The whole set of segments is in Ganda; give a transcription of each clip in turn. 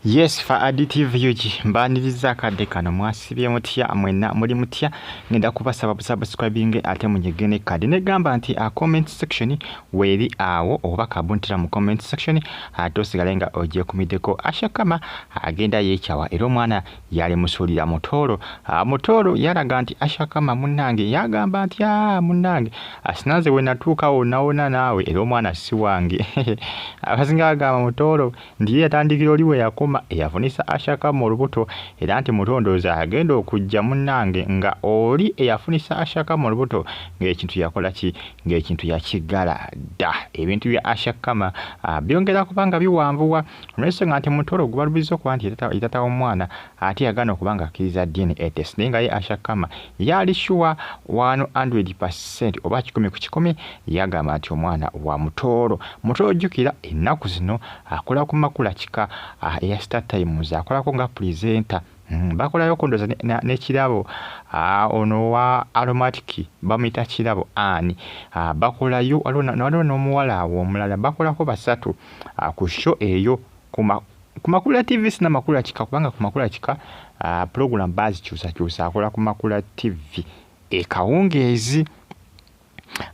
Yes, fa Additive UG mbaniriza akadde kano. Mwasibye mutya mwenna? Muli mutya? Ngenda kubasaba busubscribing ate munyige ne kadi negamba nti a comment section weeri awo, oba kabuntira mu comment section ate osigale nga ogyekumiddeko. Ashakama agenda yeekyawa era omwana yali musuulira Mutooro. Mutooro yalaga nti Ashakama munnange yagamba nti munnange asinanze we natuukawo nawona naawe era omwana si wange. Abasinga bagamba Mutooro nti ye yatandikira oli we yakoma eyafunisa Ashakama olubuto, era nti Mutondoozi agenda okujja munnange nga oli eyafunisa Ashakama olubuto ng'ekintu yakola ki, ng'ekintu yakiggala dda. Ebintu bya Ashakama byongera kuba nga biwanvuwa olw'ensonga nti Mutooro gwe balubiza okuba nti ye taata w'omwana ate yagaana okuba nga akkiriza DNA test, naye nga ye Ashakama yali sure 100% oba 100% yagamba nti omwana wa Mutooro. Mutooro jjukira ennaku zino akola ku Makula Kika eya Star Times, akolako nga presenter. Bakolayo kundoza n'ekirabo ono wa Aromatic bamuyita Kirabo ani bakolayo, waliwo n'omuwala awo omulala, bakolako basatu ku show eyo ku Makula TV, sina Makula Kika, kubanga ku Makula Kika program bazikyusakyusa. Akola ku Makula TV ekawungeezi.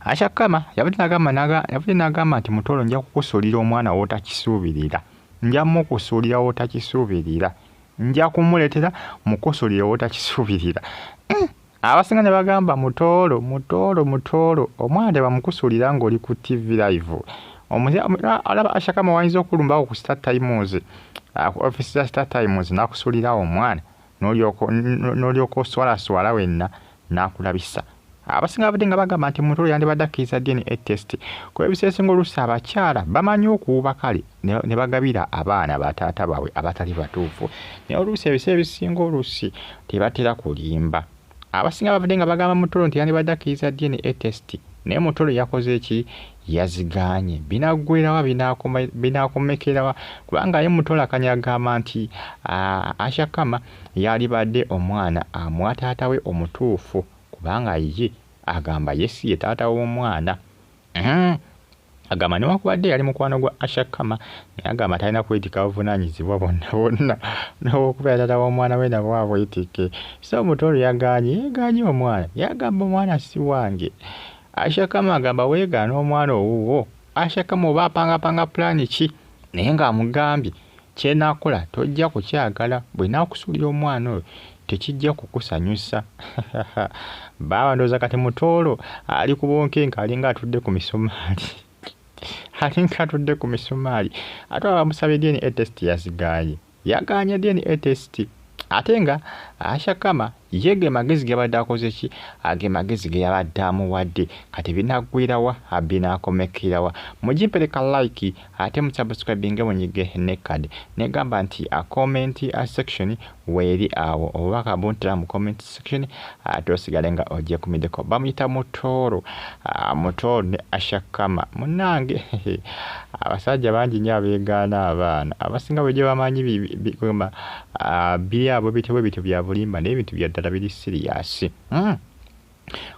Ashakama yavudde n'agamba nti Mutooro, nja kukusuulira omwana w'otakisuubirira, nja mukusuulira w'otakisuubirira, nja kumuleetera mukusuulira w'otakisuubirira. Abasinga ne bagamba Mutooro, Mutooro, Mutooro, omwana tebamukusuulira ng'oli ku TV live. Alaba Ashakama wayinza okulumbawo ku Star Times, ku office za Star Times, n'akusuulirawo omwana n'olyoka oswalaswala wenna n'akulabisa. Abasinga babadde nga bagamba nti Mutooro yandibadde akkiriza DNA test, kuba ebiseera ebisinga oluusi abakyala bamanyi okuwuba kale ne bagabira abaana bataata baabwe abatali batuufu, naye oluusi ebiseera ebisinga oluusi tebatera kulimba. Abasinga bavudde nga bagamba Mutooro nti yandibadde akkiriza DNA test, naye Mutooro yakoze ki? Yazigaanye. Binaggwerawa? Binaakomekerawa? Kubanga ye Mutooro akanya agamba nti Ashakama yalibadde omwana amuwa taata we omutuufu, kubanga ye agamba ye si ye taata w'omwana. Agamba newankubadde yali mukwano gwa Ashakama, naye agamba talina kwetikka buvunaanyizibwa bwonna bwonna n'obwokubeera taata w'omwana we nabwo abwetikke. So Mutooro yagaanye, yeegaanye omwana, yagamba omwana si wange. Ashakama agamba weegaana omwana owuwo. Ashakama oba apangapanga pulaani ki, naye ng'amugambye kyenaakola tojja kukyagala, bwe naakusuulira omwana oyo tekijja kukusanyusa. Baaba ndowooza kati Mutooro ali ku bunkenke, alinga atudde ku misumaali, alinga atudde ku misumaali. Ate bamusabye DNA test yazigaanye, yagaanye DNA test, ate nga Ashakama ye ge magezi ge yabadde akoze ki, ge magezi ge yabadde amuwadde. Kati binaggwerawa? Binaakomekerawa? Mugimpereka like ate musubscribinge munyige ne card negamba nti a comment section weeri awo, obubaka buntera mu comment section ate osigale nga ogyekumiddeko. Bamuyita Mutooro, Mutooro ne Ashakama. Munnange, abasajja bangi nnyo abeegaana abaana. Abasinga bwe bamanyi biri abo bityo bwe bityo bya bulimba, naye ebintu bya ddala biri serious.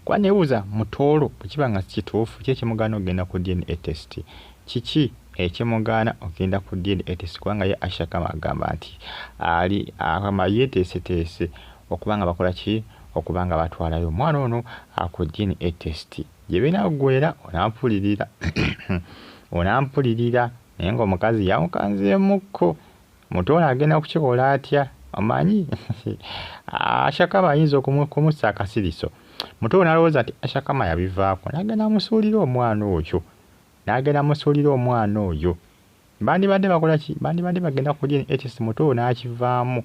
Kuba neebuuza Mutooro bwe kiba nga si kituufu, ki ekimugaana okugenda ku DNA test? Kiki ekimugaana okugenda ku DNA test? Kubanga ye Ashakama agamba nti ali agamba yeeteeseteese okuba nga bakola ki, okuba nga batwalayo omwana ono ku DNA test. Gye binaggwera onampulirira, onampulirira. Naye ng'omukazi yamukanzeemukko. Mutooro agenda kukikola atya? Omanyi Ashakama ayinza okumussa akasiriso. Mutooro n'alowooza nti Ashakama yabivaako, n'agenda amusuulira omwana oyo, n'agenda amusuulira omwana oyo. Bandibadde bakola ki? Bandibadde bagenda ku DNA test, Mutooro n'akivaamu,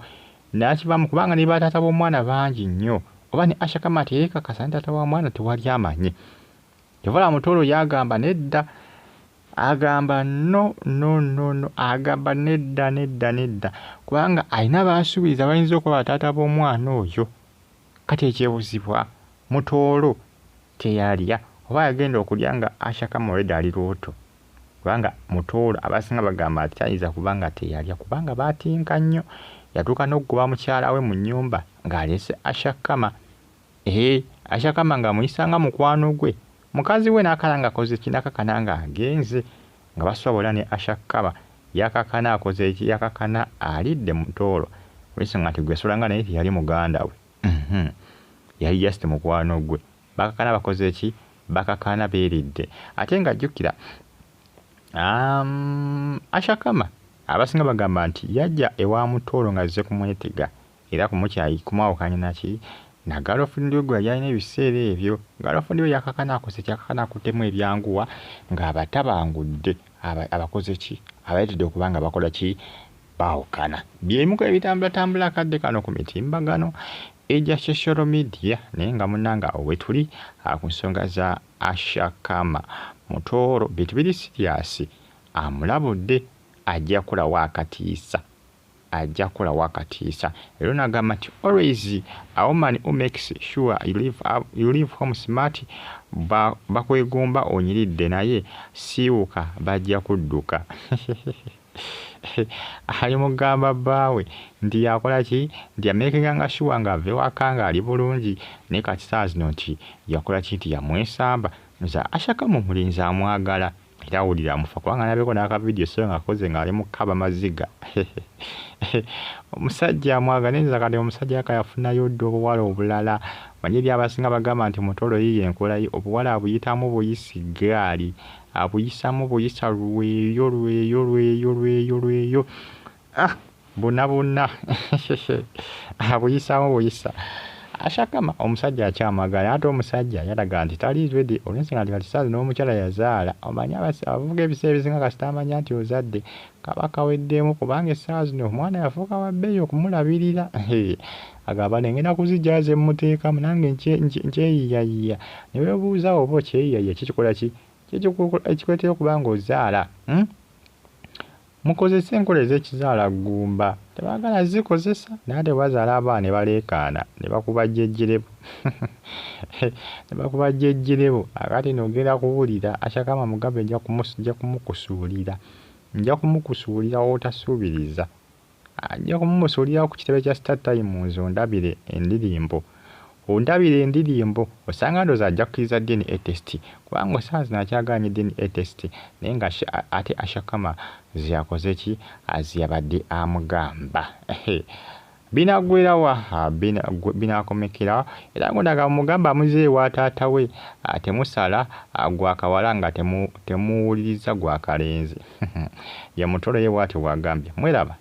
n'akivaamu, kubanga ne bataata b'omwana bangi nnyo, oba ne Ashakama teyeekakasa ne taata wa mwana tewali amanyi. Kyova Mutooro yagamba nedda, agamba no, no, no, no, agamba nedda, nedda, nedda, kubanga alina baasuubiriza bayinza okuba bataata b'omwana oyo. Kati ekyebuzibwa, Mutooro teyalya oba yagenda okulya nga Ashakama already ali lubuto? Kubanga Mutooro abasinga bagamba nti tayinza kuba nga teyalya, kubanga baatinka nnyo, yatuuka n'okugoba mukyala we mu nnyumba ng'aleese Ashakama. Ee, Ashakama ng'amuyisa nga mukwano gwe, mukazi we n'akala ng'akoze ki, n'akakana ng'agenze nga basobola ne Ashakama. Yakakana akoze eki? Yakakana alidde Mutooro, olw'ensonga nti gwe yasulanga naye teyali muganda we, Yali just mukwano gwe. Bakakana bakoze ki? Bakakana beeridde. Ate nga jjukira Asha Kama abasinga bagamba nti yajja ewa Mutooro ng'azze kumwetega era kumukyayi kumwawukanya naki na girlfriend we gwe yali alina ebiseera ebyo. Girlfriend we yakakana akoze ki? Yakakana akuttemu ebyanguwa ng'abatabangudde, abakoze ki? Abaleetedde okuba nga bakola ki? Baawukana. By'ebimu ku ebitambulatambula akadde kano ku mitimbagano egya social media, naye nga munnange awo wetuli ku nsonga za Asha Kama Mutooro. Bintu biri serious, amulabudde ajja kukolawo akatiisa, ajja kukolawo akatiisa. Era ono agamba nti always a woman who makes sure you leave home smart, bakwegomba onyiridde naye siiwuka bajja kudduka. Ali mugamba bbaawe nti yakola ki? Nti yamakinganga sure ng'ava ewaka ng'ali bulungi, naye kati ssaawa zino nti yakola ki? Nti yamwesamba. Nze Asha Kama omulenzi amwagala era awulira amufa, kubanga nalabyeko n'akavidiyo so ng'akoze ng'ali mu kukaba maziga. Omusajja amwagala, naye nze kati omusajja yaka yafunayo dda obuwala obulala. Manyi eri abasinga bagamba nti Mutooro yiiyo enkola ye, obuwala abuyitamu buyisi ggaali, abuyisamu buyisa lweyo lweyo lweyo lweyo lweyo, buna buna abuyisaamu buyisa. Asha Kama omusajja akyamwagala, ate omusajja yalaga nti tali ready, olw'ensonga nti kati ssaawa zino n'omukyala yazaala. Omanyi abavubuka ebiseera ebisinga kasita amanya nti ozadde kaba kaweddemu, kubanga essaawa zino omwana yafuuka wa bbeeyi okumulabirira. Agamba ngenda kuzijja ze mmuteekamu nange nkyeyiyayiya. Ne weebuuza oba okyeyiyayiya kikikola ki? Ekikuleetera okuba ng'ozaala, Mukozese enkola ez'ekizaalaggumba. Tebaagala zikozesa, naye ate bwe bazaala abaana ne baleekaana ne bakuba jjejjerebo, ne bakuba jjejjerebo. Akati nno ogenda kuwulira Asha Kama mugambe nja kumukusuulira, nja kumukusuulira w'otasuubiriza, nja kumumusuulira ku kitebe kya Star Times ondabire endirimbo, ondabire endirimbo. Osanga ndowooza ajja kukkiriza DNA test, kubanga essaawa zino akyagaanye DNA test, naye nga ate Asha Kama ze yakoze ki? Ze yabadde amugamba. Binaggwera wa? Binaakomekera era ng'ono mugamba amuzze ewa taata we, temusala gwa kawala nga temuwuliriza gwa kalenzi. Ye Mutooro ye bw'atyo bw'agambye. Mweraba.